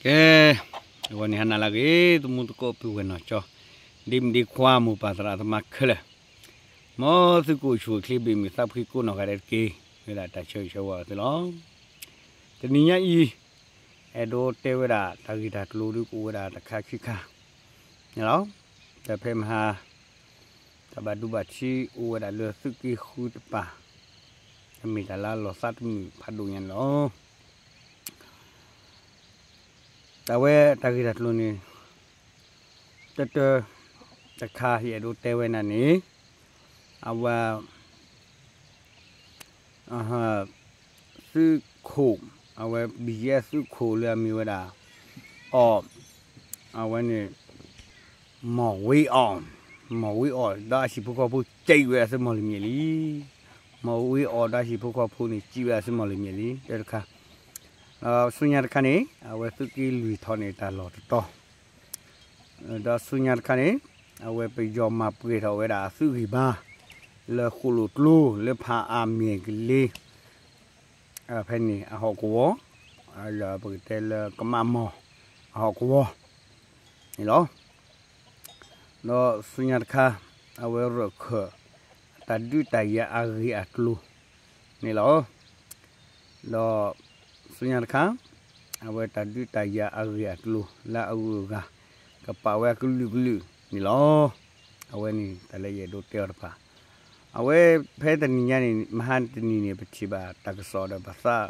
ကဲ, အဂီၢ်န့ၣ်ဟါနၤလၢအဂ့ၤ သမူသကိးပုၢ်ဝဲၢ်နီၢ်ကၠီ, ဒ့မုၣ်ဒ့ခွါ မိၢ်ပၢ်သရၣ်သမါခဲလၢာ်, မ်သုကအိၣ်ဆူၣ်အိၣ်ချ့ ဘ့ၣ်မုၢ်သးဖှံကိးနီၢ်ဂၤဒဲးတက့ၢ်, မ့ၢ်ဝဲဒၣ်တၢ်ဆၢဂ့ၤဆၢဝါအီၤသုလီၤ. တနံၤညါအံၤ အဲၣ်ဒိးတဲဝဲဒၣ်တၢ်ဂ့ၢ်တၢ်ကျိၤဒုးကအိၣ်ဝဲဒၣ်တခါခံခါန့ၣ်လီၤ. ဒီးဖဲမဟါ တၢ်ဘၣ်ဒိဘၣ်ထံးအိၣ်ဝဲဒၣ်လၢသုးက့ဃုတပၤ, အမ့ၢ်တၢ်လၢအလီၤသးတမုာ်ဖးဒိၣ်ညါန့ၣ်လီၤ. တၢ်ဝဲတၢ်ဂ့ၢ်တၢ်ကျိၤန့ၣ် တၢတၢ တခါ ယအဲၣ်ဒိးတဲဝဲဒၣ်န့ၣ် အဝဲ သုးခိၣ်, အဝဲ ဘံၣ်ယဲၢ် သုးခိၣ်လၢအမ့ၢ်ဝဲဒၣ် အီၣ်, အဝဲန့ၣ် မီၢ်ဝ့အီၣ်, မီၢ်ဝ့အီၣ်ဒီးအဟံၣ်ဖိဃီဖိ စံးဝဲဒၣ်သုးမီၢ်လမံၤလံ. မီၢ်ဝ့အီၣ်ဒီးအဟံၣ်ဖိဃီဖိန့ၣ် စံးဝဲဒၣ်သုးမီၢ်လမံၤလံ တၢတခါ. ဒီးဆူညါတခါန့ၣ် အဝဲသုးက့လွံၢ်ထီၣ်န့ၣ်တၢ်လီၢ်တတီၤ, ဒီးဆူညါတခါန့ၣ် အဝဲပယီၤမၤပှဲၤထီၣ်ဝဲဒၣ်အသုးဂံၢ်ဘါ လၢဃိၣ်လိၣ်ကျိလၢဖးအါမ့ၢ်ကလ့ ဖဲန့ၣ်အဟီၣ်ကဝီၤ, လၢပကတဲလၢကမးမီၢ်အဟီၣ်ကဝီၤန့ၣ်လီၤ. ဒီးဆူညါတခါ အဝဲရၢၣ်ခၢၣ် တၢ်ဒုးတၢ်ယၤအဂ့ၢ်အကျိၤန့ၣ်လီၤ. ဒီးဆူညါတခါ အဝဲတၢ်ဒုးတၢ်ယၤအဂ့ၢ်အကျိၤလၢအဂုၤအဂၤ ကပာ်ဝဲအကလုာ်ကလုာ်န့ၣ်လီၤ. အဝဲန့ၣ်တၢ်လၢယအဲၣ်ဒိးတဲအီၤတဖၣ်, အဝဲဖဲတနံၤညါန့ၣ် မဟါတနံၤန့ၣ် ပထံၣ်ဘၣ်တၢ်ကစီၣ်ဒီးပသး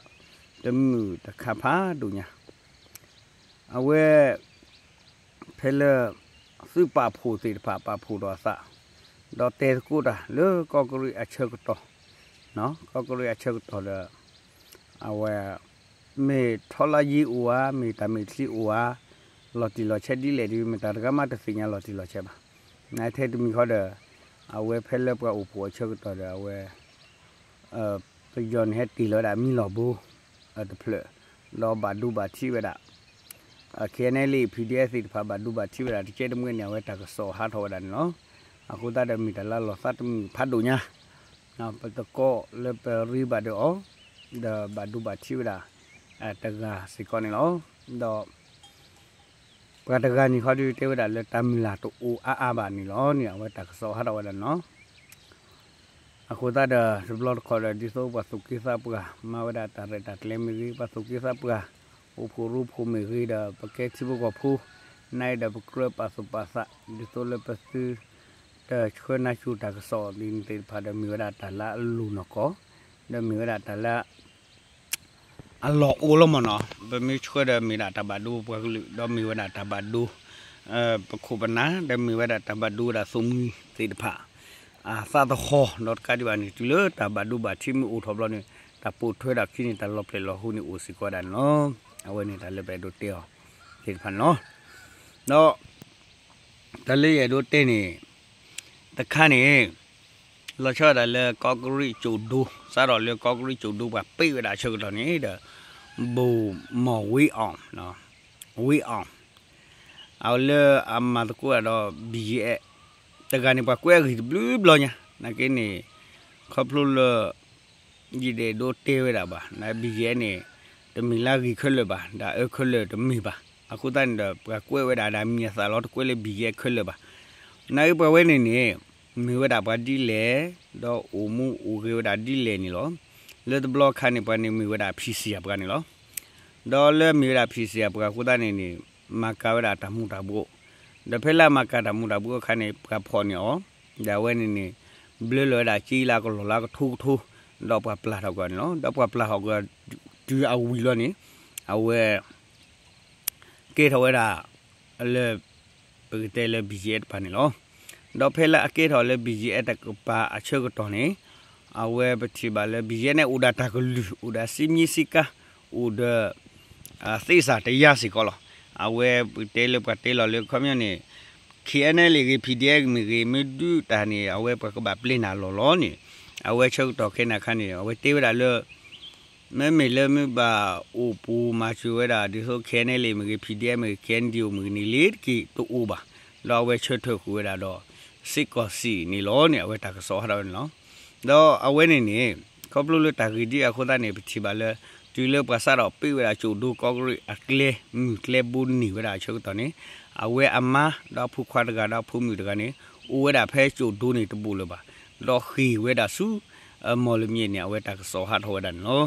တမုာ်တခါဖးဒိၣ်ညါ အဝဲ ဖဲလၢ သုးပာ်ဖှိၣ်သ့ၣ်တဖၣ် ပာ်ဖှိၣ်ဒီးအသး, ဒီးတဲသကိးတၢ်လၢကီၢ်ကရံးအဆၢကတီၢ်, ကီၢ်ကရံးအဆၢကတီၢ်ဒီး အဝဲ မ့ၢ်ထီလါယ့အိၣ်ဧါ, မ့ၢ်တၢ်မဲာ်ချံအိၣ်ဧါ, လီၤတံၢ်လီၤဆဲးဒ်လဲၣ်ဒီး မတၤတဂၤမးတသ့ၣ်ညါလီၤတံၢ်လီၤဆဲးဘၣ်. နထဲတမံၤဃီဒီး အဝဲဖဲလၢပှၤအိၣ်ဖှိၣ်အဆၢကတီၢ်ဒီး အဝဲ ပယီၤန့ၣ်ဟဲတ့ၢ်လီၤဝဲဒၣ်မံလီၢ်ဘိ တဖျၢၣ်, ဒီးဘၣ်ဒိဘၣ်ထံးဝဲဒၣ် KNLA PDF သ့ၣ်တဖၣ် ဘၣ်ဒိဘၣ်ထံးဝဲဒၣ်တကဲတမှဲန့ၣ် အဝဲတၢ်ကစီၣ်ဟးထီၣ်ဝဲဒၣ်န့ၣ်လီၤ. အဃိသတးဒီးမ့ၢ်တၢ်လၢလီၤသးတမုာ်ဖးဒိၣ်ညါ, ပသကိးလၢပရ့ဘၣ်ဒီးအီၤ ဒီးဘၣ်ဒိဘၣ်ထံးဝဲဒၣ် တဂၤစ့ၢ်ကီးန့ၣ်လီၤ. ဒီး ပှၤတဂၤန့ၣ်ဃီဒုးတဲဝဲဒၣ်လၢတၢ်မုၢ်လၢ်တအိၣ်အါအါဘၣ်န့ၣ်လီၤန့ၣ် အဝဲတၢ်ကစီၣ်ဟးထီၣ်ဝဲဒၣ်န့ၣ်လီၤ. အဃိသတးဒီး တဘျီတခီၣ်ဒီး ဒ်သိးပှၤသူၣ်က့သးပှၢ် မၤဝဲဒၣ်တၢ်ရဲၣ်တၢ်ကျဲၤမ့ၢ်ဂ့ၤ, ပှၤသူၣ်က့သးပှၢ် အိၣ်ဖှိၣ်ရိဖှိၣ်မ့ၢ်ဂ့ၤဒီး ပကဲထံဖိကီၢ်ဖိ နာ်အံၤဒီးပကြၢးပာ်သူၣ်ပာ်သး ဒ်သိးလၢပသု တဆှၢနၢ်ဆူၣ်တၢ်ကစီၣ်ဒ်န့ၣ်သ့ၣ်တဖၣ်ဒီး မ့ၢ်ဝဲဒၣ်တၢ်လၢအလိၣ်နီၢ်ကီၢ်, ဒီးမ့ၢ်ဝဲဒၣ်တၢ်လၢ အလီၢ်အိၣ်လီၤမ့ၢ်နီၤ. ပမ့ၢ်ဆှၢဒီးမ့ၢ်ဒၣ်တၢ်ဘၣ်ဒိပှၤကလုာ် ဒီးမ့ၢ်ဝဲဒၣ်တၢ်ဘၣ်ဒိ ပခိၣ်ပနၢ် ဒီးမ့ၢ်ဝဲဒၣ်တၢ်ဘၣ်ဒိဝဲဒၣ်သုးမုၢ်သ့ၣ်တဖၣ် အသးသဟီၣ် ဒီးတကးဒံးဘၣ်န့ၣ် တုၤလၢတၢ်ဘၣ်ဒိဘၣ်ထံးမ့ၢ်အိၣ်ထီၣ်ဘျီန့ၣ် တၢ်ပိာ်ထွဲဒၣ်ခံန့ၣ် တၢ်လီၤပျဲၢ်လီၤဟိန့ၣ်အိၣ်စ့ၢ်ကီးဝဲဒၣ်န့ၣ်လီၤ. အဝဲန့ၣ်တၢ်လၢပအဲၣ်ဒိးတဲအီၤသ့ၣ်တဖၣ်န့ၣ်လီၤ. ဒီး တၢ်လၢယအဲၣ်ဒိးတဲန့ၣ် တခါန့ၣ် လီၤဆီဒၣ်တၢ်လၢကီးကရံးကၠိၣ်ဒိ စးထီၣ်လၢကီးကရံးကၠိၣ်ဒိ ပှၤပ့းဝဲဒၣ်အဆၢကတီၢ်န့ၣ်ဒီး ဘိၣ်မီၢ်ဝ့အီၣ်, ဝ့အီၣ် အဝဲလၢအမၤသကိးတၢ်ဒီး ဘံၣ်ယဲၢ် တဂၤန့ၣ် ပှၤကွဲးအဂ့ၢ်တဘျုးဘျီညါ နာ်က့န့ၣ် ခီဖျိလၢ ယတအဲၣ်ဒိးတဲဝဲဒၣ်ဘၣ် ဒီးဘံၣ်ယဲၢ်န့ၣ် တမ့ၢ်လၢအဂ့ၢ်ခဲလၢာ်ဘၣ် ဒီးအအၢခဲလၢာ်တမ့ၢ်ဘၣ်. အဃိသတးန့ၣ်ဒီး ပှၤကွဲးဝဲဒၣ်ဒီးမံၤအသးလီၤ တကွဲးလၢဘံၣ်ယဲၢ်ခဲလၢာ်ဘၣ်. နာ်က့ပှၤဝဲန့ၣ်န့ၣ် မ့ၢ်ဝဲဒၣ်ပှၤဒ်လဲၣ် ဒီးအိၣ်မူအိၣ်ဂဲၤဝဲဒၣ်ဒ်လဲၣ်န့ၣ်လီၤ. လၢတဘျီခါန့ၣ် ပှၤန့ၣ်မ့ၢ်ဝဲဒၣ် ဖံစံယၤပှၤန့ၣ်လီၤ. ဒီးလၢမ့ၢ်ဝဲဒၣ် ဖံစံယၤပှၤအဃိသတးန့ၣ်န့ၣ် မၤကၤဝဲဒၣ်တၢ်မူၤတၢ်ဘှီး, ဒီးဖဲလၢအမၤကၤတၢ်မူၤတၢ်ဘှီးအခါန့ၣ် ပှၤဖီၣ်န့ၢ်အီၤ, ဒီးအဝဲန့ၣ်န့ၣ် ဘျၢလီၤဝဲဒၣ်က့လၢအကလီၢ်လၢအကထိကထိ, ဒီးပှၤပျၢ်ထီၣ်ကွံာ်အီၤန့ၣ်လီၤ. ဒီးပှၤပျၢ်ထီၣ်ကွံာ်အီၤတုၤအဝံၤလီၤန့ၣ် အဝဲ ကဲထီၣ်ဝဲဒၣ် လၢ ပကတဲလၢ ဘံၣ်ယဲၢ် တဖၣ်န့ၣ်လီၤ. ဒီးဖဲလၢအကဲထီၣ်လၢ ဘံၣ်ယဲၢ် တကပၤအဆၢကတီၢ်န့ၣ် အဝဲပထံၣ်ဘၣ်လၢ ဘံၣ်ယဲၢ် န့ၣ် အိၣ်ဒီးတၢ်ကလုၢ် အိၣ်ဒီးစံမံစံကါ အိၣ်ဒီး သ့စၢ်တယါစ့ၢ်ကီးလီၤ. အဝဲပတဲလၢပှၤတဲလီၤလၢခီပညီန့ၣ် ခ့ၣ်အဲၣ်နဲလ်အ့ ဂ့ၤ ဖံၣ်ဒံၣ်အ့ မ့ၢ်ဂ့ၤ မ့ၢ်ဒုးတၢ်န့ၣ် အဝဲပှၤကဘၣ်ပျဲနၤလီၢ်လီၤန့ၣ် အဝဲဆၢကတီၢ်ခဲအံၤအခါန့ၣ် အဝဲတဲဝဲဒၣ်လၢ မ့မ့ၢ်လၢမ့ၢ်ဘၣ်အိၣ်ပူၤမၤစၢၤဝဲဒၣ် ဒ်သိး ခ့ၣ်အဲၣ်နဲလ်အ့ မ့ၢ်ဂ့ၤ ဖံၣ်ဒံၣ်အ့ မ့ၢ်ဂ့ၤ ခ့ၣ်အဲၣ်ဒံၣ်အ့ မ့ၢ်ဂ့ၤန့ၣ် လ့ၤတက့ၢ်တအိၣ်ဘၣ်. ဒီးအဝဲဆၢထၢၣ်ဃုာ်ဝဲဒၣ်ဒီး စ့ၢ်ကီးစံးန့ၣ်လီၤန့ၣ် အဝဲတၢ်ကစီၣ်ဟးထီၣ်ဝဲန့ၣ်လီၤ. ဒီးအဝဲန့ၣ်န့ၣ် ခီဖျိလၢတၢ်ဂ့ၢ်ဒ်အဃိသတးန့ၣ် ပထံၣ်ဘၣ်လၢ တုၤလၢပှၤစးထီၣ်ပ့ၣ်ဝဲဒၣ်ကၠိၣ်ဒိကီၢ်ကရ့ၣ်အကျဲ မုၢ်ကျဲဘိန့ၢ်ဝဲဒၣ်အဆၢကတီၢ်န့ၣ် အဝဲအမါဒီးအဖိခွါတဂၤဒီးအဖိမုၣ်တဂၤန့ၣ် အိၣ်ဝဲဒၣ်ဖဲကၠိၣ်ဒိန့ၣ်တဘူးလၢၤဘၣ်, ဒီးဃ့ၢ်ဝဲဒၣ်ဆူ မီၢ်လမၠဲၣ်န့ၣ် အဝဲတၢ်ကစီၣ်ဟးထီၣ်ဝဲဒၣ်န့ၣ်လီၤ.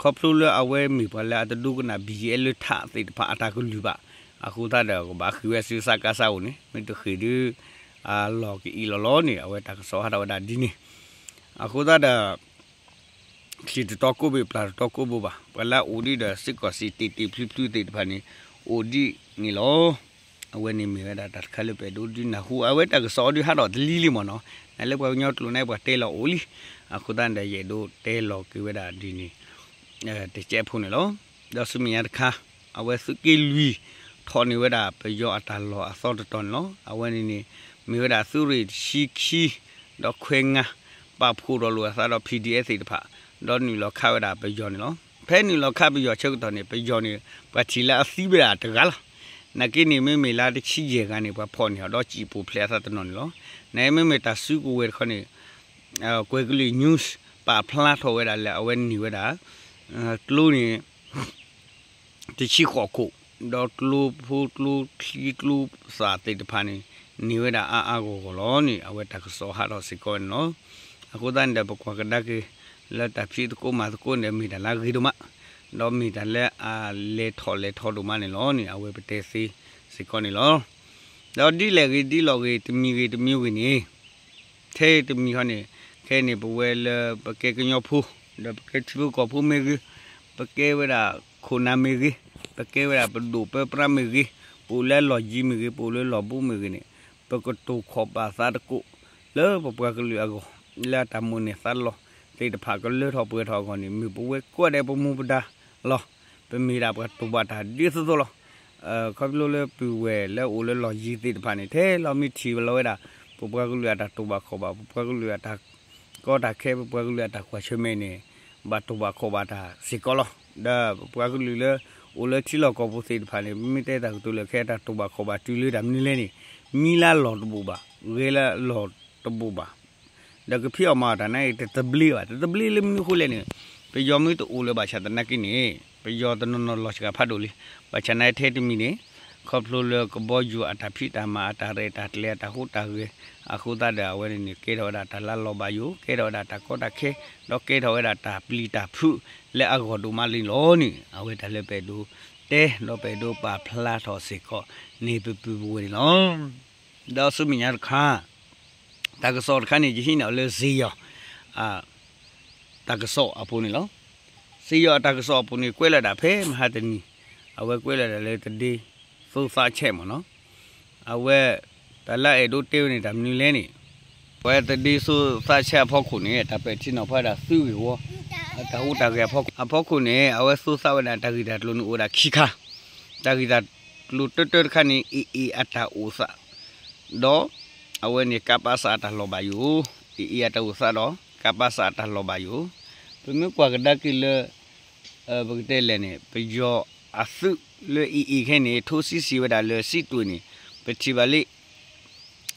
ခီဖျိလၢအဝဲမ့ၢ်ပှၤလၢအတဒိကနၣ် ဘံၣ်ယဲလၢထးသ့ၣ်တဖၣ်အတၢ်ကလုၢ်ဘၣ်, အဃိသတးဒီးကဘၣ်ဃ့ၢ်ဝဲဆူစကစအိၣ်န့ၣ် မ့ၢ်တဃ့ၢ်ဒုး အလီၢ်ကအံၣ်လီၤလီၤန့ၣ် အဝဲတၢ်ကစီၣ်ဟးထီၣ်ဝဲဒၣ်ဒ်န့ၣ်, အဃိသတးဒီး ချံၣ်တတီကိးဘ့ၣ်ပျၢ်တတီကိးဘိဘၣ်, ပှၤလၢအအိၣ်ဒံးဒီးစ့ၢ်ကီးစံးတ့ၢ်တ့ၢ်ဖျုဖျုသ့ၣ်တဖၣ်န့ၣ် အိၣ်ဒံးန့ၣ်လီၤ. အဝဲန့ၣ်မ့ၢ်ဝဲဒၣ်တၢ်တခါလၢပအဲၣ်ဒိးဒုးနၢ်ဟူ အဝဲတၢ်ကစီၣ်အီၤဒုးဟးထီၣ်တလံၤလံမ့ၢ်နီၤ, နလၢပှၤကညီကျိာ်န့ၣ် ပှၤတဲလီၤအိၣ်လံ, အဃိသတးန့ၣ်ဒီး ယအဲၣ်ဒိးတဲလီၤက့ၤဝဲဒၣ်ဒ်န့ၣ် တကဲးဖိန့ၣ်လီၤ. ဒီးဆူမဲာ်ညါတခါ အဝဲသုးက့လွံၢ်ထီၣ်န့ၢ်ဝဲဒၣ်ပယီၤအတၢ်လီၢ်အသီတတီၤန့ၣ်လီၤ. အဝဲန့ၣ်န့ၣ် မ့ၢ်ဝဲဒၣ်သုးရ့ၣ်တဆံခံ ဒီးခွဲငါ ပာ်ဖှိၣ်ထီၣ်လိာ်အသးဒီး PDF သ့ၣ်တဖၣ် ဒီးနုာ်လီၤခးဝဲဒၣ်ပယီၤန့ၣ်လီၤ. ဖဲနုာ်လီၤခးပယီၤဆၢကတီၢ်န့ၣ် ပယီၤန့ၣ် ပှၤထံၣ်လၢအသံဝဲဒၣ်တဂၤလီၤ. နာ်က့န့ၣ် မ့မ့ၢ်လၢတဆံယဲၢ်ဂၤန့ၣ် ပှၤဖီၣ်န့ၢ်အီၤဒီးစံၣ်ပူၤဖျဲးအသးတနီၤန့ၣ်လီၤ. နမ့မ့ၢ်တၢ်စုကဝဲၤတခီန့ၣ် ကွဲၤကလုာ် news ပာ်ဖျါထီၣ်ဝဲဒၣ်လၢအဝဲန့ၢ်ဝဲဒၣ် ကျိန့ၣ် တဆံဃိးခိၣ်, ဒီးကျိဖိကျိချံကျိသၣ်သ့ၣ်တဖၣ်န့ၣ် န့ၢ်ဝဲဒၣ်အါအါဂီၢ်ဂီၢ်လီၤန့ၣ် အဝဲတၢ်ကစီၣ်ဟးထီၣ်စ့ၢ်ကီးဝဲန့ၣ်လီၤ. အဃိသတးန့ၣ်ဒီး ပကွၢ်ကဒါက့ၤ လၢတၢ်ဖံးသကိးမၤသကိးန့ၣ် မ့ၢ်တၢ်လၢအဂ့ၤဒိၣ်မး, ဒီးမ့ၢ်တၢ်လၢအလဲၤထီၣ်လဲၤထီဒိၣ်မးန့ၣ်လီၤန့ၣ် အဝဲပတဲသ့စ့ၢ်ကီးန့ၣ်လီၤ. ဒီးဒ်လဲၣ်ဂ့ၤဒ်လဲၣ်ဂ့ၤ တမံၤဂ့ၤတမံၤဂ့ၤန့ၣ် ထဲတမံၤဃီန့ၣ် ခဲအံၤန့ၣ် ပဝဲလၢပကဲကညီဖိ ဒီးပကဲထံဖိကီၢ်ဖိမ့ၢ်ဂ့ၤ, ပကဲဝဲဒၣ်ခိၣ်နၢ်မ့ၢ်ဂ့ၤ, ပကဲဝဲဒၣ်ပဒိၣ်ပၢပြးမ့ၢ်ဂ့ၤ, ပအိၣ်လၢအလီၢ်ယံၤမ့ၢ်ဂ့ၤ, ပအိၣ်လၢလီၢ်ဘူးမ့ၢ်ဂ့ၤန့ၣ် ပကတိၤခီၣ်ဘၣ်သးသကိး လၢပပှၤကလုာ်အဂီၢ် လၢအတၢ်မိၣ်န့ၢ်သးလီသ့ၣ်တဖၣ်ကလၢထီၣ်ပှဲၤထီၣ်အဂီၢ်န့ၣ် မ့ၢ်ပဝဲကိးဂၤဒဲးပမူပဒါလီၤ. ပမ့ၢ်ဒၣ်ပှၤတိာ်ဘၣ်တၢ်ဒ်သိးသိးလီၤ. ခီဖျိလၢပုၢ်ဝဲၢ်လၢအိၣ်လၢလီၢ်ယံၤသ့ၣ်တဖၣ်န့ၣ် ထဲလီၤမ့ၢ်ထံၣ်လီၤဝဲဒၣ် ပပှၤကလုာ်အတၢ်တိာ်ဘၣ်ခီၣ်ဘၣ်, ပပှၤကလုာ်အတၢ်ကီတၢ်ခဲ, ပပှၤကလုာ်အတၢ်ကွၢ်ဆၢၣ်မဲာ်န့ၣ် ဘၣ်တိာ်ဘၣ်ခီၣ်ဘၣ်တၢ်စ့ၢ်ကီးလီၤ. ဒီးပပှၤကလုာ်လၢ အိၣ်လၢထံလီၢ်ကီၢ်ပူၤသ့ၣ်တဖၣ်န့ၣ် ပမ့ၢ်တဲတၢ်ကတိၤလၢခဲအံၤ တၢ်တိာ်ဘၣ်ခီၣ်ဘၣ်တုၤလၢတၢ်မနုၤလဲၣ်န့ၣ် မံလၢလီၢ်တဘူးဘၣ်, ဂဲၤလၢလီၢ်တဘူးဘၣ် ဒီးကဖံးအီၣ်မၤအီၣ်တၢ်န့ၣ် တသဘျ့ဘၣ်, တသဘျ့လၢမနုၤအဃိလဲၣ်န့ၣ် ပယီၤမ့ၢ်တအိၣ်လၢၤဘၣ်ဆၣ်သနာ်က့န့ၣ် ပယီၤတနီၤနီၤလီၤစှၤဖးဒိၣ်လံ. ဘၣ်ဆၣ်သနာ်က့ထဲတမံၤန့ၣ် ခီဖျိလၢကဘီယူၤအတၢ်ဖံးတၢ်မၤအတၢ်ရဲၣ်တၢ်ကျဲၤအတၢ်ဟူးတၢ်ဂဲၤ အဃိသတးဒီးအဝဲန့ၣ်န့ၣ် ကဲထီၣ်ဝဲဒၣ်တၢ်လၢလီၤဘၣ်ယိၣ်, ကဲထီၣ်ဝဲဒၣ်တၢ်ကီတၢ်ခဲ, ဒီးကဲထီၣ်ဝဲဒၣ်တၢ်ပျံၤတၢ်ဖုးလၢအဂီၢ်ဒိၣ်မးလံလီၤန့ၣ် အဝဲတၢ်လၢပအဲၣ်ဒိးတဲ ဒီးပအဲၣ်ဒိးပာ်ဖျါထီၣ်စ့ၢ်ကီးန့ၣ် ပပုၢ်ပဝဲၢ်န့ၣ်လီၤ. ဒီးဆူမဲာ်ညါတခါ တၢ်ကစီၣ်တခါန့ၣ် ယဟံးန့ၢ်အီၤလၢစ့ၣ်ယီၤ တၢ်ကစီၣ်အပူၤန့ၣ်လီၤ. စ့ၣ်ယီၤအတၢ်ကစီၣ်အပူၤန့ၣ် ကွဲးလီၤဒၣ်ဖဲမဟါတနံၤ, အဝဲကွဲးလီၤဒၣ်လၢတဒ့သိသးဆဲးမ့ၢ်နီၤ. အဝဲ တၢ်လၢအအဲၣ်ဒိးတဲဝဲန့ၣ် တၢ်မနုၤလဲၣ်န့ၣ် အဝဲတဒ့သိသးဆဲးအဖီခိၣ်န့ၣ် တၢ်ပဲာ်ထံနီၤဖးဒၣ်သုးဂ့ၢ်ဝီ အတၢ်ဟူးတၢ်ဂဲၤအဖီခိၣ်န့ၣ် အဝဲသိသးဝဲဒၣ်တၢ်ဂ့ၢ်တၢ်ကျိၤန့ၣ်အိၣ်ဝဲဒၣ်ခံခါ. တၢ်ဂ့ၢ်တၢ်ကျိၤတၢတၢတခါန့ၣ် AA အတၢ်အိၣ်သး ဒီး အဝဲန့ၣ် ကပစ အတၢ်လီၤဘၣ်ယိၣ်, AA အတၢ်အိၣ်သးဒီး ကပစ အတၢ်လီၤဘၣ်ယိၣ်. ပမ့ၢ်ကွၢ်ကဒါက့ၤလၢ ပကတဲလဲၣ်န့ၣ် ပယီၤအသုးလၢ AA ခဲအံၤန့ၣ် ထိစံးဆံးဝဲဒၣ်လၢစံးတွ့ၣ်န့ၣ် ပထံၣ်ဘၣ်လၢ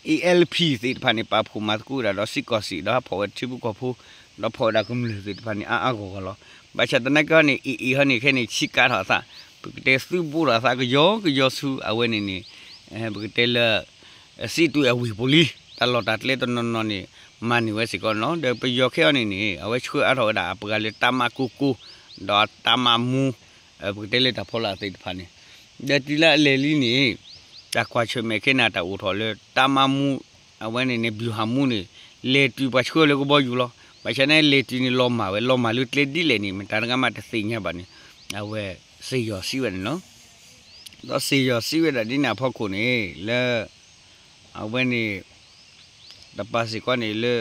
ALP သ့ၣ်တဖၣ်န့ၣ် ပာ်ဖှိၣ်မၤသကိးဝဲဒၣ်ဒီးစ့ၢ်ကီးစံး ဒီးဟးဖီၣ်ဝဲထံဖိကီၢ်ဖိ ဒီးဖီၣ်ဝဲဒၣ်ကမျၢၢ်သ့ၣ်တဖၣ်န့ၣ် အါအါဂီၢ်ဂီၢ်လီၤ. ဘၣ်ဆၣ်သနာ်က့န့ၣ် AA ဟီန့ၣ် ခဲအံၤန့ၣ် ဆံးကါထီၣ်အသး ပကတဲသုးဘူးထီၣ်အသးကယီကယီဆူအဝဲန့ၣ်န့ၣ် ပကတဲလၢ စံးတွ့ၣ်အဝ့ၢ်ပူၤလံ. တၢ်လီၢ်တၢ်ကျဲတနီၤနီၤန့ၣ် မၤန့ၢ်ဝဲစ့ၢ်ကီးန့ၣ်လီၤ. ဒီးပယီၤခဲအံၤန့ၣ်န့ၣ် အဝဲဆှၢအါထီၣ်ဝဲဒၣ်အပှၤလၢတၢ်မၤကိၢ်ကိၢ် ဒီးတၢ်မၤမူ ပကတဲလၢတၢ်ဖီလာ်သ့ၣ်တဖၣ်န့ၣ် ဒီးတုၤလၢအလဲၤလံန့ၣ် တၢ်ကွၢ်ဆၢၣ်မဲာ်ခဲန့ၣ် တၢ်အိၣ်ထီၣ်လၢတၢ်မၤမူ အဝဲန့ၣ်န့ၣ် ဗျူဟာမှူး န့ၣ် လဲၤတုၤပှၤဆှၢလၢကဘီယူၤလီၤ. ဘၣ်ဆၣ်န့ၣ် လဲၤတုၤန့ၣ် လီၤမၢ်ဝဲ လီၤမၢ်လၢကျဲဒ်လဲၣ်န့ၣ် မတၤတဂၤမးတသ့ၣ်ညါဘၣ်န့ၣ် အဝဲစ့ၣ်ယီၤစံးဝဲန့ၣ်လီၤ. ဒီးစ့ၣ်ယီၤစံးဝဲဒၣ်ဒ်န့ၣ်အဖီခိၣ်န့ၣ် လၢ အဝဲန့ၣ် တပာ်စ့ၢ်ကီးန့ၣ်လၢ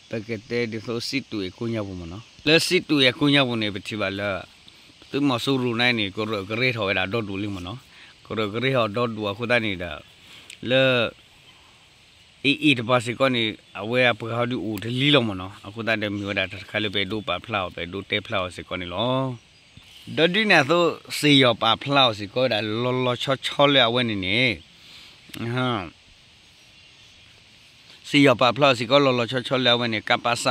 ပကတဲဒ်သိးစံးတွ့ၣ်အကိးညါပူၤမ့ၢ်နီၤ. လၢစံးတွ့ၣ်အကိးညါပူၤန့ၣ် ပထံၣ်ဘၣ်လၢ သုးမီၤစိရိၤန့ၣ်န့ၣ် ကရၢကရဲထီၣ်ဝဲဒၣ်ဒီဒူၣ်လံမ့ၢ်နီၤ. ကရၢကရဲထီၣ်ဒီဒူၣ်အဃိသတးန့ၣ်ဒီး လၢ AA တပာ်စ့ၢ်ကီးန့ၣ် အဝဲအပှၤဟီဒုးအိၣ်တလံလီၤမ့ၢ်နီၤ. အဃိသတးဒီးမ့ၢ်ဝဲဒၣ်တၢ်တခါလၢပအဲၣ်ဒိးပာ်ဖျါအီၤ ပအဲၣ်ဒိးတဲဖျါအီၤစ့ၢ်ကီးန့ၣ်လီၤ. ဒီးဒ်န့ၣ်အသိး စ့ၣ်ယီၤပာ်ဖျါအီၤစ့ၢ်ကီးဝဲဒၣ်လီၤလီၤဆီဆီလၢအဝဲန့ၣ်န့ၣ် စ့ၣ်ယီၤပာ်ဖျါအီၤစ့ၢ်ကီးလီၤလီၤဆီဆီလၢအဝဲန့ၣ် ကပစ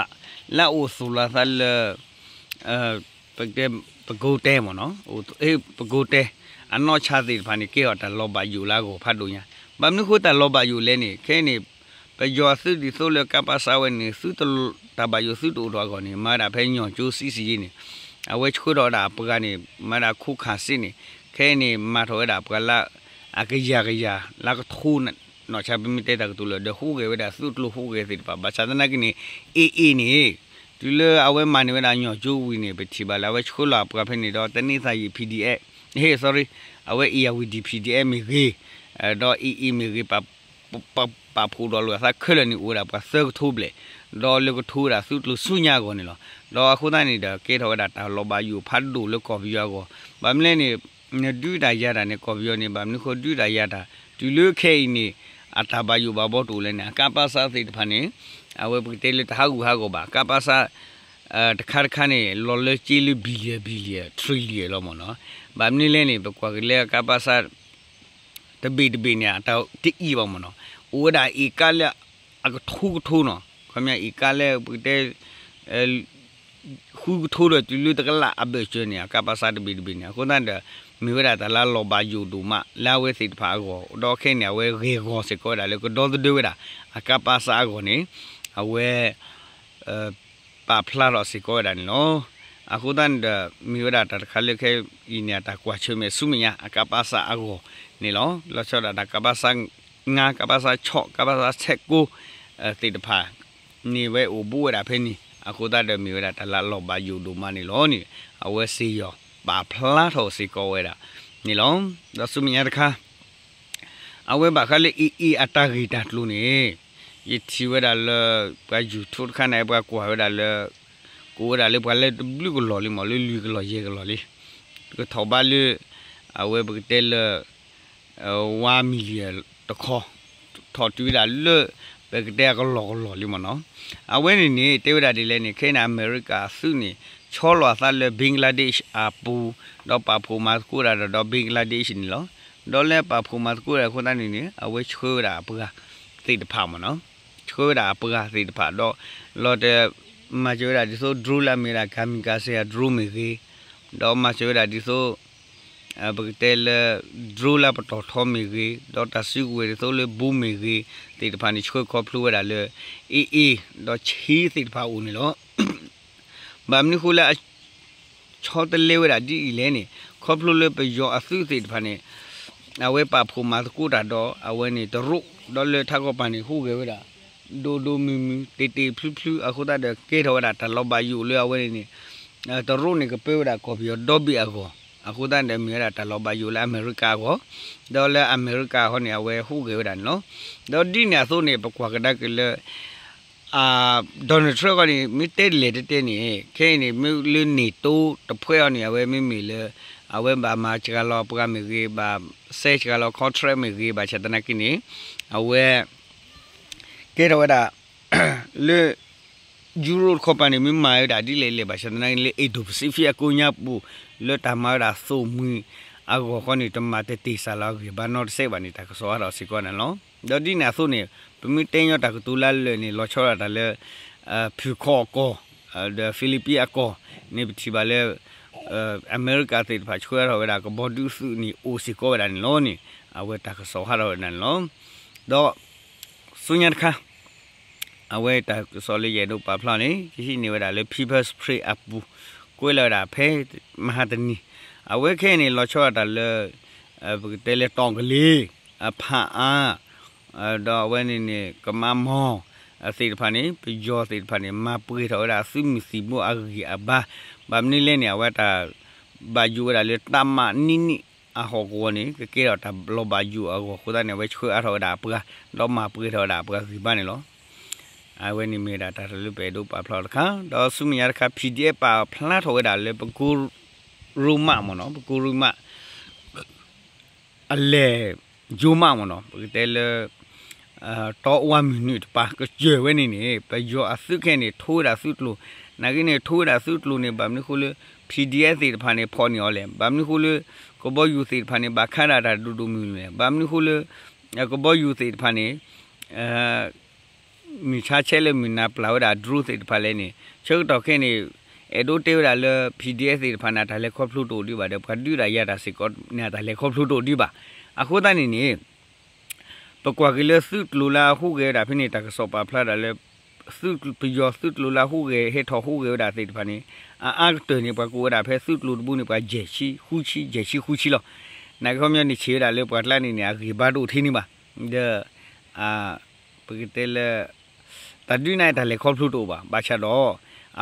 လၢအအိၣ်သူၣ်လီၤသးလၢ ပကတဲ ပကိးတဲမ့ၢ်နီၤ, ပကိးတဲ အနီၢ်ဆါသ့ၣ်တဖၣ်န့ၣ် ကဲထီၣ်တၢ်လီၤဘၣ်ယိၣ်လၢအဂီၢ်ဖးဒိၣ်ညါ. ဘၣ်မနုၤဃိတၢ်လီၤဘၣ်ယိၣ်လဲၣ်န့ၣ် ခဲအံၤန့ၣ် ပယီၤအသုးဒ်သိးလၢကပစဝဲန့ၣ် သုတ တၢ်ဘၣ်ယိၣ်သုတအိၣ်ထီၣ်အဂီၢ်န့ၣ် မၤဝဲဒၣ်ဖဲညီၣ်ကၠိစံစံယ့န့ၣ် အဝဲဆှၢထီၣ်ဝဲဒၣ်အပှၤန့ၣ် မၤဝဲဒၣ်ခိၣ်ခၣ်စ့န့ၣ် ခဲအံၤန့ၣ် မၤထီၣ်ဝဲဒၣ်ပှၤလၢ အကယၤကယၤ လၢကထိ နီၢ်ဆါပမ့ၢ်တဲတၢ်ကတိၤလၢ ဒီးဟူးဂဲၤဝဲဒၣ်သုးကျိၤဟူးဂဲၤသ့ၣ်တဖၣ် ဘၣ်ဆၣ်သနာ်က့န့ၣ် AA န့ၣ် တုၤလၢအဝဲမၤန့ၢ်ဝဲဒၣ်ညီၣ်ကၠိဝံၤန့ၣ် ပထံၣ်ဘၣ်လၢအဝဲဆှၢလီၤအပှၤဖဲန့ၣ်ဒီး တနံၤသၢ်ယံာ် P D F ဟ့ၣ် sorry အဝဲ အ့ၣ်ယၤဝံၤဒံး P D F မ့ၢ်ဂ့ၤ ဒီး AA မ့ၢ်ဂ့ၤ ပာ်ဖှိၣ်ဒီးလိာ်အသးခဲလၢာ်န့ၣ် အိၣ်ဝဲဒၣ်ပှၤသၢကထိဘျဲၣ် ဒီးလၢကထိဝဲဒၣ်သုးကျိၤဆူညါအဂီၢ်န့ၣ်လီၤ. ဒီးအဃိသတးန့ၣ်ဒီး ကဲထီၣ်ဝဲဒၣ်တၢ်လီၤဘၣ်ယိၣ်ဖးဒိၣ်လၢကီၢ်ပယီၤအဂီၢ် ဘၣ်မနုၤလဲၣ်န့ၣ် နဒုးတၢ်ယၤတၢ်န့ၣ် ကီၢ်ပယီၤန့ၣ် ဘၣ်မနုၤဃိဒုးတၢ်ယၤတၢ် တုၤလၢခဲအံၤန့ၣ် အတၢ်ဘၣ်ယိၣ်ဘၣ်ဘီတအိၣ်လဲၣ်န့ၣ် အကပစသ့ၣ်တဖၣ်န့ၣ် အဝဲပကတဲလၢတဟးဂူာ်ဟးဂီၤဘၣ် ကပစ တခါတခါန့ၣ် လီၤလၢက့လၢ billion billion trillion လီၤမ့ၢ်နီၤ. ဘၣ်မနုၤလဲၣ်န့ၣ် ပကွၢ်က့ၤလၢကပစ တဘ့ၣ်တဘ့ၣ်န့ၣ် အတၢ်တအံၤဘၣ်မ့ၢ်နီၤ အိၣ်ဝဲဒၣ်အ့ၣ်ကါလၢ အကထိကထိနီၤ ခီပညီအ့ၣ်ကါလၢပကတဲ ဃုကထိဒီးတုၤလၢတကလးအဘၢၣ်စၢၤန့ၣ် အကပစတဘ့ၣ်တဘ့ၣ်န့ၣ် အဃိသတးဒီး မ့ၢ်ဝဲဒၣ်တၢ်လၢလီၤဘၣ်ယိၣ်ဒိၣ်မး လၢအဝဲသ့ၣ်တဖၣ်အဂီၢ် ဒီးခဲအံၤန့ၣ် အဝဲဂ့ၢ်ဂီၤစ့ၢ်ကီးဝဲဒၣ်လၢကဒီသဒၢဝဲဒၣ် အကပစအဂီၢ်န့ၣ် အဝဲ ပာ်ဖျါထီၣ်စ့ၢ်ကီးဝဲဒၣ်န့ၣ်လီၤ. အဃိသတးန့ၣ်ဒီး မ့ၢ်ဝဲဒၣ်တၢ်တခါလၢခဲအံၤန့ၣ် အတၢ်ကွၢ်ဆၢၣ်မဲာ်ဆူမဲာ်ညါ အကပစအဂီၢ်န့ၣ်လီၤ. လီၤဆီဒၣ်တၢ်ကပစ ငါး ကပစ ဆီး ကပစ ဆဲးကိး သ့ၣ်တဖၣ်န့ၣ် ဝဲအိၣ်ဘူးဝဲဒၣ်ဖဲန့ၣ် အဃိသတးဒီးမ့ၢ်ဝဲဒၣ်တၢ်လၢလီၤဘၣ်ယိၣ်ဒိၣ်မးန့ၣ်လီၤန့ၣ် အဝဲစ့ၢ်ကီးပာ်ဖျါထီၣ်စ့ၢ်ကီးဝဲဒၣ်န့ၣ်လီၤ. ဒီးဆူမဲာ်ညါတခါ အဝဲဘၣ်ဃးလၢ AA အတၢ်ဂ့ၢ်တၢ်ကျိၤန့ၣ် ယထံၣ်ဝဲဒၣ်လၢ ပှၤ YouTube တခါန့ၣ် ပှၤကွၢ်ဝဲဒၣ်လၢ ကိးဝဲဒၣ်လၢပှၤလၢတဘျုးကလီၢ်လံမ့ၢ် လၢလွံၢ်ကလီၢ်ယဲၢ်ကလီၢ်လံ ကထီၣ်ဘးလၢ အဝဲပကတဲလၢ one million တခီ ထီၣ်တုၤဝဲဒၣ်လၢ ပကတဲအကလီၢ်ကလီၢ်လံမ့ၢ်နီၤ. အဝဲန့ၣ်န့ၣ် တဲဝဲဒၣ်ဒ်လဲၣ်န့ၣ် ခဲအံၤန့ၣ် အမဲရကၤအသုးန့ၣ် ဆီလီၤအသးလၢ Bangladesh အပူၤ ဒီးပာ်ဖှိၣ်မၤသကိးတၢ်ဒီး ဒီး Bangladesh န့ၣ်လီၤ. ဒီးလၢပာ်ဖှိၣ်မၤသကိးတၢ်အဃိသတးန့ၣ်န့ၣ် အဝဲဆှၢဝဲဒၣ်အပှၤသ့ၣ်တဖၣ်မ့ၢ်နီၤ ဆှၢဝဲဒၣ်အပှၤသ့ၣ်တဖၣ်ဒီး လီၤတ မၤစၢၤဝဲဒၣ်ဒ်သိး drone လၢအမ့ၢ်ဝဲဒၣ် kamikaze အ drone မ့ၢ်ဂ့ၤ, ဒီးမၤစၢၤဝဲဒၣ်ဒ်သိး ပကတဲလၢ drone လၢပတီၢ်ထီမ့ၢ်ဂ့ၤ, ဒီးတၢ်စုကဝဲၤဒ်သိးလၢ bomb မ့ၢ်ဂ့ၤ သ့ၣ်တဖၣ်န့ၣ် ဆှၢခီဖျိဝဲဒၣ်လၢ AA ဒီး Chin သ့ၣ်တဖၣ်အအိၣ်န့ၣ်လီၤ. ဘၣ်မနုၤဃိလၢအ ဆီတလဲဝဲဒၣ်ဒ်အံၤလဲၣ်န့ၣ် ခီဖျိလၢပယီၤအသုးသ့ၣ်တဖၣ်န့ၣ် အဝဲပာ်ဖှိၣ်မၤသကိးတၢ်ဒီး အဝဲန့ၣ်တရူး ဒီးလၢထးကီၢ်ပၤန့ၣ် ဟူးဂဲၤဝဲဒၣ် ဒိၣ်ဒိၣ်မုၢ်မုၢ် တ့ၢ်တ့ၢ်ဖျုဖျု အဃိသတးဒီး ကဲထီၣ်ဝဲဒၣ်တၢ်လီၤဘၣ်ယိၣ်လၢအဝဲန့ၣ်န့ၣ် တရူးန့ၣ်ကပၢဝဲဒၣ်ကီၢ်ပယီၤဒီဘ့ၣ်အဂီၢ် အဃိသတးဒီးမ့ၢ်ဝဲဒၣ်တၢ်လီၤဘၣ်ယိၣ်လၢအမဲရကၤအဂီၢ် ဒီးလၢအမဲရကၤအဃိန့ၣ် အဝဲဟူးဂဲၤဝဲဒၣ်န့ၣ်လီၤ. ဒီးဒ်န့ၣ်အသိးန့ၣ် ပကွၢ်ကဒါက့ၤလၢ Donald Trump ဃီန့ၣ် မ့ၢ်တဲလဲၣ်တဲတဲန့ၣ် ခဲအံၤန့ၣ် မ့ၢ်လၢ NATO တဖှဲအီၤန့ၣ် အဝဲမ့မ့ၢ်လၢ အဝဲဘၣ်မၤစှၤလီၤပှၤမ့ၢ်ဂ့ၤ ဘၣ်စဲစှၤလီၤ contract မ့ၢ်ဂ့ၤ ဘၣ်ဆၣ်သနာ်က့န့ၣ် အဝဲ ကဲထီၣ်ဝဲဒၣ် လၢ ယူရိတခီပၤန့ၣ် မ့ၢ်မၤဝဲဒၣ်ဒ်လဲၣ်လဲၣ် ဘၣ်ဆၣ်သနာ်က့လၢ Indo-Pacific အကိးညါပူၤ လၢတၢ်မၤဝဲဒၣ်သိၣ်မှံၤအဂီၢ်ဃီန့ၣ် တမၤတတ့ၢ်စၢ်လီၤအဂံၢ်ဘါနီတစဲးဘၣ်န့ၣ် တၢ်ကစီၣ်ဟးထီၣ်စ့ၢ်ကီးန့ၣ်လီၤ. ဒီးဒ်န့ၣ်အသိးန့ၣ် ပမ့ၢ်တဲညီတၢ်ကတိၤလၢအလၢာ်န့ၣ် လီၤဆီဒၣ်တၢ်လၢ ဖုၣ်ခီၣ်အကီၢ် ဒီး Philippines အကီၢ်န့ၣ် ပထံၣ်ဘၣ်လၢ အမဲရကၤသ့ၣ်တဖၣ်ဆှၢထီၣ်ဝဲဒၣ်ကဘီဒုးသုးန့ၣ် အိၣ်စ့ၢ်ကီးဝဲဒၣ်န့ၣ်လီၤန့ၣ် အဝဲတၢ်ကစီၣ်ဟးထီၣ်ဝဲဒၣ်န့ၣ်လီၤ. ဒီး ဆူညါတခါ အဝဲတၢ်ကစီၣ်လၢယအဲၣ်ဒိးပာ်ဖျါန့ၣ် ယဟံးန့ၢ်ဝဲဒၣ်လၢ People's Spring အပူၤ ကွဲးလီၤဝဲဒၣ်ဖဲ မဟါတနံၤ အဝဲခဲအံၤန့ၣ် လီၤဆီဒၣ်တၢ်လၢ ပကတဲလၢတီၣ်ကလ့ၤ အဖၣ်အါ ဒီးအဝဲန့ၣ်န့ၣ် ကမါမီၢ် သ့ၣ်တဖၣ်န့ၣ် ပယီၤသ့ၣ်တဖၣ်န့ၣ် မၤပှဲၤထီၣ်ဝဲဒၣ်သုးမုၢ်သံၣ်ဘိအဂံၢ်အဘါ ဘၣ်မနုၤလဲၣ်န့ၣ် အဝဲတၢ် ဘၣ်ယိၣ်ဝဲဒၣ်လၢတၢ်မးနံၣ်နံၣ်အဟီၣ်ကဝီၤန့ၣ် ကကဲထီၣ်တၢ်လီၤဘၣ်ယိၣ်အဂီၢ်အဃိသတးန့ၣ် အဝဲဆှၢအါထီၣ်ဝဲဒၣ်အပှၤ ဒီးမၤပှဲၤထီၣ်ဝဲဒၣ်အပှၤဂံၢ်ဘါန့ၣ်လီၤ. အဝဲန့ၣ်မ့ၢ်ဝဲဒၣ်တၢ်လၢပအဲၣ်ဒိးပာ်ဖျါအီၤတခါ ဒီးဆူမဲာ်ညါတခါ PDF ပာ်ဖျါထီၣ်ဝဲဒၣ်လၢပကိရိမးမ့ၢ်နီၤ ပကိရိမး အလဲၤယိၤမးမ့ၢ်နီၤ ပကတဲလၢ တီအဝါမုၢ်နုာ်တပၤ ကစၢၢ်ဝဲန့ၣ်န့ၣ် ပယီၤအသုးခဲအံၤန့ၣ် ထိဝဲဒၣ်သုးကျိၤ နာ်က့န့ၣ် ထိဝဲဒၣ်သုးကျိၤန့ၣ် ဘၣ်မနုၤဃိလၢ PDF သ့ၣ်တဖၣ်န့ၣ် ဖီၣ်န့ၢ်အီၤလဲၣ် ဘၣ်မနုၤဃိလၢ ကဘီယူၤသ့ၣ်တဖၣ်န့ၣ် ဘၣ်ခးဒၣ်တၢ်ဒိၣ်ဒိၣ်မုၢ်မုၢ်လဲၣ် ဘၣ်မနုၤဃိလၢ ကဘီယူၤသ့ၣ်တဖၣ်န့ၣ် မုၢ်ဆါဆဲးလၢမုၢ်နၤပျၢ်ဝဲဒၣ် drone သ့ၣ်တဖၣ်လဲၣ်န့ၣ် ဆၢကတီၢ်ခဲအံၤန့ၣ် အဲၣ်ဒိးတဲဝဲဒၣ်လၢ P D F သ့ၣ်တဖၣ်န့ၣ် အတၢ်လဲၤခီဖျိတအိၣ်ဒံးဘၣ်ဒီး ပှၤဒုးတၢ်ယၤတၢ်စ့ၢ်ကီးန့ၣ် အတၢ်လဲၤခီဖျိတအိၣ်ဒံးဘၣ်. အဃိသတးန့ၣ်န့ၣ် ပကွၢ်က့ၤလၢသုးကျိၤလၢအဟူးဂဲၤဝဲဒၣ်ဖဲန့ၣ် တၢ်ကစီၣ်ပာ်ဖျါဒၣ်လၢ သုးပယီၤသုးကျိၤလၢအဟူးဂဲၤ ဟဲထီၣ်ဟူးဂဲၤဝဲဒၣ်သ့ၣ်တဖၣ်န့ၣ် အအါကတၢၢ်န့ၣ် ပှၤကိးဝဲဒၣ်ဖဲသုးကျိၤတဘိန့ၣ် ပှၤယဲၢ်ဆံဃုဆံ ယဲၢ်ဆံဃုဆံလီၤ. နာ်က့ခီပညီန့ၣ် ဆံးဝဲဒၣ်လၢပှၤကျါန့ၣ်န့ၣ် အဂံၢ်ဘါတအိၣ်ထဲန့ၣ်ဘၣ်. ဒီး ပကတဲလၢ တၢ်ဒုးန့ၣ်တၢ်လဲၤခီဖျိတအိၣ်ဘၣ်. ဘၣ်ဆၣ်ဒီး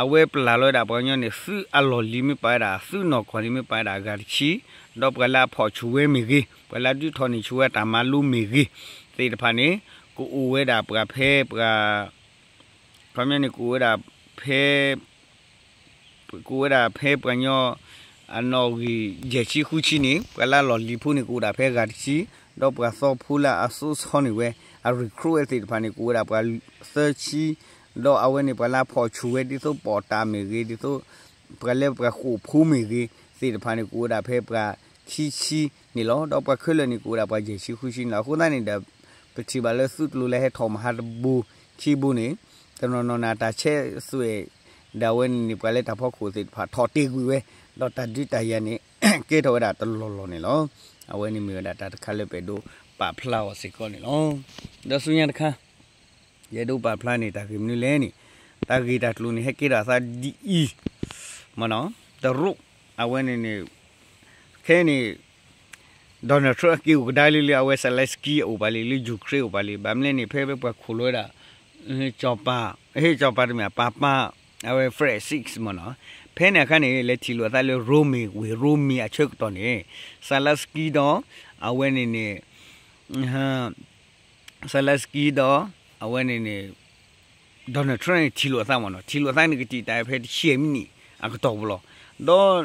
အဝဲပလၢ်လီၤဝဲဒၣ်ပှၤကညီန့ၣ် သုးအလီၢ်လံၤမ့ၢ်ပာ်ဝဲဒၣ် သုးနီၢ်ကီၢ်န့ၣ်မ့ၢ်ပာ်ဝဲဒၣ်အဂၤတဆံ, ဒီးပှၤလၢအဖီၣ်ဆူၣ်ဝဲမ့ၢ်ဂ့ၤ, ပှၤလၢအဒုးထီၣ်န့ၢ်ဆူၣ်ဝဲတၢ်မၤလိမ့ၢ်ဂ့ၤ သ့ၣ်တဖၣ်န့ၣ် ကအိၣ်ဝဲဒၣ်ပှၤဖဲပှၤ ခီပညီန့ၣ် ကအိၣ်ဝဲဒၣ်ဖဲ ကအိၣ်ဝဲဒၣ်ဖဲပှၤကညီ အနီၣ်ဂံၢ်ယဲၢ်ဆံဃုဆံန့ၣ် ပှၤလၢအလီၢ်လံၤဖိန့ၣ် ကအိၣ်ဒၣ်ဖဲအဂၤတဆံ, ဒီးပှၤသီဖိလၢအစိဆီန့ၢ်ဝဲ အ recruit ဝဲသ့ၣ်တဖၣ်န့ၣ် ကအိၣ်ဝဲဒၣ်ပှၤသၢဆံ, ဒီးအဝဲန့ၣ် ပှၤလၢအဖီၣ်ဆူၣ်ဝဲ ဒ်သိးပိာ်တၢ်မ့ၢ်ဂ့ၤ, ဒ်သိး ပှၤလၢပှၤဃိာ်ဖိမ့ၢ်ဂ့ၤ သ့ၣ်တဖၣ်န့ၣ် ကအိၣ်ဝဲဒၣ်ဖဲပှၤခံဆံန့ၣ်လီၤ. ဒီးပှၤခဲလၢာ်န့ၣ် ကအိၣ်ဝဲဒၣ်ပှၤယဲၢ်ဆံဃုဆံန့ၣ်လီၤ. အဃိသတးန့ၣ်ဒီး ပထံၣ်ဘၣ်လၢသုးကျိၤလၢဟဲထီၣ်မဟါတဘိခံဘိန့ၣ် တနီၤနီၤန့ၣ် အတၢ်ဆဲးသွဲၣ် ဒီးအဝဲန့ၣ်န့ၣ် ပှၤလၢတၢ်ဖီခိၣ်သ့ၣ်တဖၣ် ထီၣ်တ့ၢ်ကွံာ်ဝဲ, ဒီးတၢ်ဒုးတၢ်ယၤန့ၣ် ကဲထီၣ်ဝဲဒၣ်တလီၢ်လီၢ်န့ၣ်လီၤ. အဝဲန့ၣ်မ့ၢ်ဝဲဒၣ်တၢ်တခါလၢပအဲၣ်ဒိးပာ်ဖျါအီၤစ့ၢ်ကီးန့ၣ်လီၤ. ဒီးဆူညါတခါ ယအဲၣ်ဒိးပာ်ဖျါန့ၣ် တၢ်ဂ့ၢ်မနုၤလဲၣ်န့ၣ်, တၢ်ဂ့ၢ်တၢ်ကျိၤန့ၣ် ဟဲကဲထီၣ်အသးဒ်အံၤ, မ့ၢ်နီၤ, တရူး, အဝဲန့ၣ်န့ၣ် ခဲအံၤန့ၣ် Donald Trump အက့ၤအိၣ်ကဒါလံလၢအဝဲ Zelensky အအိၣ်ဘၣ်လံ လၢ Ukraine အအိၣ်ဘၣ်လံ. ဘၣ်မနုၤလဲၣ်န့ၣ် ဖဲပှၤခိၣ်လိာ်ဝဲဒၣ် စီၤပၤ, ဟ့ၣ် စီၤပၤတမ့ၢ် ပၤပၤ, အဝဲ Francis မ့ၢ်နီၤ, ဖဲန့ၣ်အခါန့ၣ် လဲၤထံၣ်လိာ်အသးလၢ ရိမ့ၤ ဝ့ၢ်ရိမ့ၤအဆၢကတီၢ်န့ၣ် Zelensky ဒီး အဝဲန့ၣ်န့ၣ် Zelensky ဒီး အဝဲန့ၣ်န့ၣ် Donald Trump န့ၣ် ထံၣ်လိာ်အသးမ့ၢ်နီၤ, ထံၣ်လိာ်အသးန့ၣ် ကတံာ်တာ်ဖဲတဆံအမံးနံးအကတီၢ်ပူၤလီၤ. ဒီး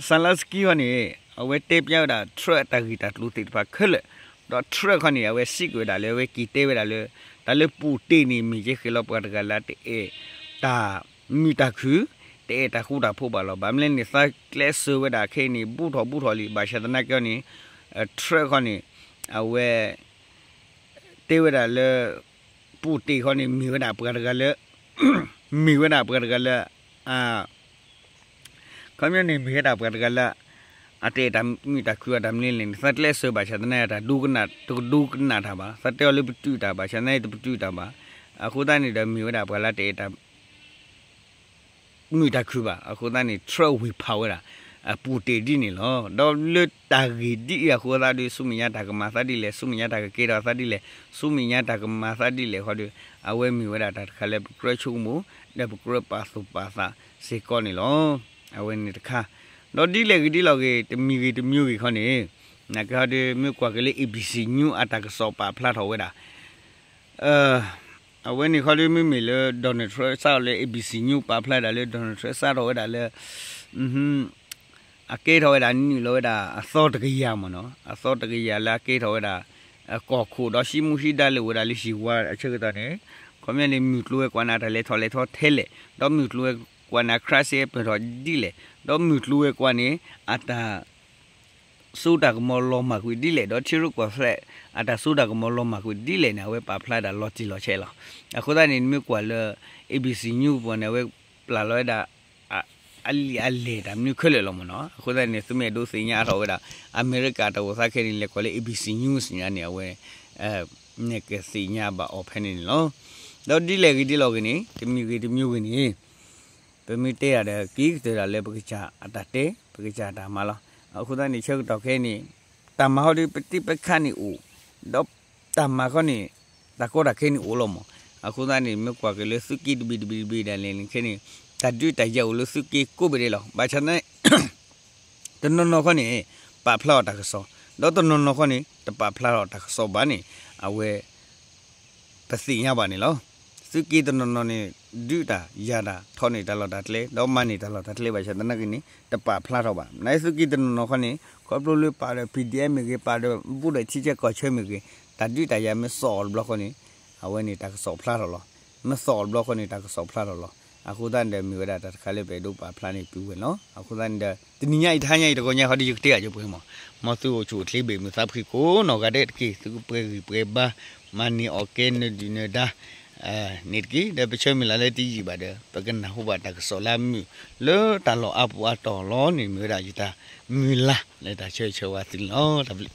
Zelensky ခီန့ၣ် အဝဲတဲဖျါဝဲဒၣ် Trump အတၢ်ဂ့ၢ်တၢ်ကျိၤသ့ၣ်တဖၣ်ခဲလၢာ်, ဒီး Trump ခီန့ၣ် အဝဲစံးက့ၤဝဲဒၣ်လၢ အဝဲက့ၤတဲဝဲဒၣ်လၢ တၢ်လၢ Putin န့ၣ် မ့ၢ်ယဲဃဲၤလီၤပှၤတဂၤလၢတအဲၣ်တၢ်မုာ်တၢ်ခုၣ်, တအဲၣ်တၢ်ဃူတၢ်ဖိးဘၣ်လီၤ. ဘၣ်မနုၤလဲၣ်န့ၣ် သးကျဲးစၢးဝဲဒၣ်ခဲအံၤန့ၣ် ဘူးထီၣ်ဘူးထီၣ်လံ. ဘၣ်ဆၣ်သနာ်က့န့ၣ် Trump ခီန့ၣ် အဝဲ တဲဝဲဒၣ်လၢ Putin ခီန့ၣ် မ့ၢ်ဝဲဒၣ်ပှၤတဂၤလၢ မ့ၢ်ဝဲဒၣ်ပှၤတဂၤလၢ ခီပညီန့ၣ် မ့ၢ်ဝဲဒၣ်ပှၤတဂၤလၢ အတအဲၣ်တၢ်မုာ်တၢ်ခုၣ်အတၢ်မနုၤလဲၣ်န့ၣ် သးကျဲးစၢးဘၣ်ဆၣ်သနာ်က့ တၢ်ဒိကနၣ် တကဒိကနၣ်တၢ်ဘၣ်, သးတဲအီၤလၢပတုာ်တၢ်ဘၣ်ဆၣ်သနာ်က့ တပတုာ်တၢ်ဘၣ်. အဃိသတးန့ၣ်ဒီး မ့ၢ်ဝဲဒၣ်ပှၤလၢတအဲၣ်တၢ် မုာ်တၢ်ခုၣ်ဘၣ်. အဃိသတးန့ၣ် Trump ဝ့ၤဖးဝဲဒၣ် Putin ဒ်န့ၣ်လီၤ. ဒီးလၢတၢ်ဂ့ၢ်ဒ်အံၤအဃိသတးဒီး ဆူမဲာ်ညါတၢ်ကမၤသးဒ်လဲၣ်, ဆူမဲာ်ညါတၢ်ကကဲထီၣ်သးဒ်လဲၣ်, ဆူမဲာ်ညါတၢ်ကမၤသးဒ်လဲၣ်ဃီဒီး အဝဲမ့ၢ်ဝဲဒၣ်တၢ်တခါလၢပကြၢးဆိကမိၣ် ဒီးပကြၢးပာ်သူၣ်ပာ်သးစ့ၢ်ကီးန့ၣ်လီၤ. အဝဲန့ၣ်တခါ ဒီးဒ်လဲၣ်ဂ့ၤဒ်လဲၣ်ဂ့ၤ တမံၤဂ့ၤတမံၤဂ့ၤခီန့ၣ် နာ်က့ဟီဒီး မ့ၢ်ကွၢ်က့ၤလၢ A B C News အတၢ်ကစီၣ်ပာ်ဖျါထီၣ်ဝဲဒၣ် အဝဲန့ၣ်ခီဒီး မ့မ့ၢ်လၢ Donald Trump စးထီၣ်လၢ A B C News ပာ်ဖျါဒၣ်လၢ Donald Trump စးထီၣ်ဝဲဒၣ်လၢ အကဲထီၣ်ဝဲဒၣ် နုာ်လီၤဝဲဒၣ်အသီတကယၤမ့ၢ်နီၤ, အသီတကယၤလၢအကဲထီၣ်ဝဲဒၣ် ကီၢ်ခိၣ်ဒီးဟံးမူဟံးဒါလၢဝဲဒၣ်လၢဟံၣ်ဝါအဆၢကတီၢ်န့ၣ် ခီပညီန့ၣ် မုၢ်ကျိၤဝဲၤကွာ်န့ၣ် အတၢ်လဲၤထီၣ်လဲၤထီထဲလဲၣ်, ဒီးမုၢ်ကျိၤဝဲၤကွာ်န့ၣ် အ criteria ပၢၢ်ထီၣ်ဒ်လဲၣ်, ဒီးမုၢ်ကျိၤဝဲၤကွာ်န့ၣ် အတၢ် စိတၢ်ကမီၤလီၤမၢ်ကွံာ်ဒ်လဲၣ်, ဒီးထံရူၢ်ကီၢ်သဲး အတၢ်စိတၢ်ကမီၤလီၤမၢ်ကွံာ်ဒ်လဲၣ်န့ၣ် အဝဲပာ်ဖျါဒၣ်လီၤတံၢ်လီၤဆဲးလီၤ. အဃိသတးန့ၣ် နမ့ၢ်ကွၢ်လၢ A B C News ပူၤန့ၣ် အဝဲပာ်လီၤဝဲဒၣ် အလံာ်အလဲၢ်တၢ်မနုၤခဲလၢာ်လီၤမ့ၢ်နီၤ. အဃိသတးန့ၣ် သုမ့ၢ်အဲၣ်ဒိးသ့ၣ်ညါအါထီၣ်ဝဲဒၣ် အမဲရကၤတၢ်အိၣ်သးခဲအံၤန့ၣ် လဲၤကွၢ်လၢ A B C News ညါန့ၣ် အဝဲ နကသ့ၣ်ညါဘၣ်အီၤဖဲန့ၣ်န့ၣ်လီၤ. ဒီးဒ်လဲၣ်ဂ့ၤဒ်လဲၣ်ဂ့ၤန့ၣ် တမံၤဂ့ၤတမံၤဂ့ၤန့ၣ် ပမ့ၢ်တဲဒၣ်ဒီး က့ၤကတၢၢ်ဒၣ်လၢပကစၢ်အတၢ်တဲ ပကစၢ်အတၢ်မၤလီၤ. အဃိသတးန့ၣ် ဆၢကတီၢ်ခဲအံၤန့ၣ် တၢ်မၤဟီဒီး ပသ့ၣ်ပခါန့ၣ်အိၣ်, ဒီးတၢ်မၤခီန့ၣ် တၢ်ကီတၢ်ခဲန့ၣ်အိၣ်လီၤမး. အဃိသတးန့ၣ် မ့ၢ်ကွၢ်က့ၤလၢသုးက့တဘ့ၣ်တဘ့ၣ်တဘ့ၣ်ဒၣ်လဲာ်န့ၣ်ခဲန့ၣ် တၢ်ဒုးတၢ်ယၤအိၣ်လၢသုးက့ကိးဘ့ၣ်ဒဲးလီၤ. ဘၣ်ဆၣ်သနာ် တနီၤနီၤခီန့ၣ် ပာ်ဖျါအီၤတၢ်ကစီၣ်, ဒီးတနီၤနီၤခီန့ၣ် တပာ်ဖျါထီၣ်တၢ်ကစီၣ်ဘၣ်န့ၣ် အဝဲ ပသ့ၣ်ညါဘၣ်န့ၣ်လီၤ. သုးက့တနီၤနီၤန့ၣ် ဒုးတၢ်ယၤတၢ် ထီၣ်န့ၢ်တၢ်လီၢ်တၢ်ကျဲ ဒီးမၤန့ၢ်တၢ်လီၢ်တၢ်ကျဲဘၣ်ဆၣ်သနာ်က့န့ၣ် တပာ်ဖျါထီၣ်ဘၣ်. နာ်သုးက့တနီၤနီၤခီန့ၣ် ခီဖျိလၢပာ်ဒီး P D F မ့ၢ်ဂ့ၤ ပာ်ဒီးဘူးဒီးထံဆၢကီၢ်ဆၢမ့ၢ်ဂ့ၤ တၢ်ဒုးတၢ်ယၤမ့ၢ်စိာ်အီၤတဘျီဃီန့ၣ် အဝဲန့ၣ်တၢ်ကစီၣ်ဖျါထီၣ်လီၤ. မ့ၢ်စိာ်အီၤတဘျီဃီန့ၣ် တၢ်ကစီၣ်ဖျါထီၣ်လီၤ. အဃိသတးန့ၣ်ဒီး မ့ၢ်ဝဲဒၣ်တၢ်တခါလၢပအဲၣ်ဒိးပာ်ဖျါန့ၣ်ပုၢ်ဝဲၢ်လီၤ. အဃိသတးန့ၣ်ဒီး တနံၤညါအံၤတဟါညါအံၤတဂီၤညါဃီဒီး ယကတဲအီၤကၠိပှဲၤမး, မ်သုအိၣ်ဆူၣ်အိၣ်ချ့ဘၣ်မုာ်သးဖှံကိးနီၢ်ဂၤဒဲးတက့ၢ်. သုကပှဲၤဂံၢ်ပှဲၤဘါ မၤန့ၢ်အီၣ်ကဲနဒုၣ်နဒါ န့ၣ်တက့ၢ်. ဒီးပဆၢမုၢ်လၢ်လၢတယံာ်ဘၣ်ဒီး ပကနၢ်ဟူဘၣ်တၢ်ကစီၣ်လၢအမုာ်လၢတၢ်လီၢ်အါပူၤအါတီၢ်လီၤန့ၣ် မ့ၢ်ဝဲဒၣ်ယတၢ်မုၢ်လၢ်လၢတၢ်ဆၢဂ့ၤဆၢဝါသုန့ၣ်လီၤ. တၢ်ဘျုး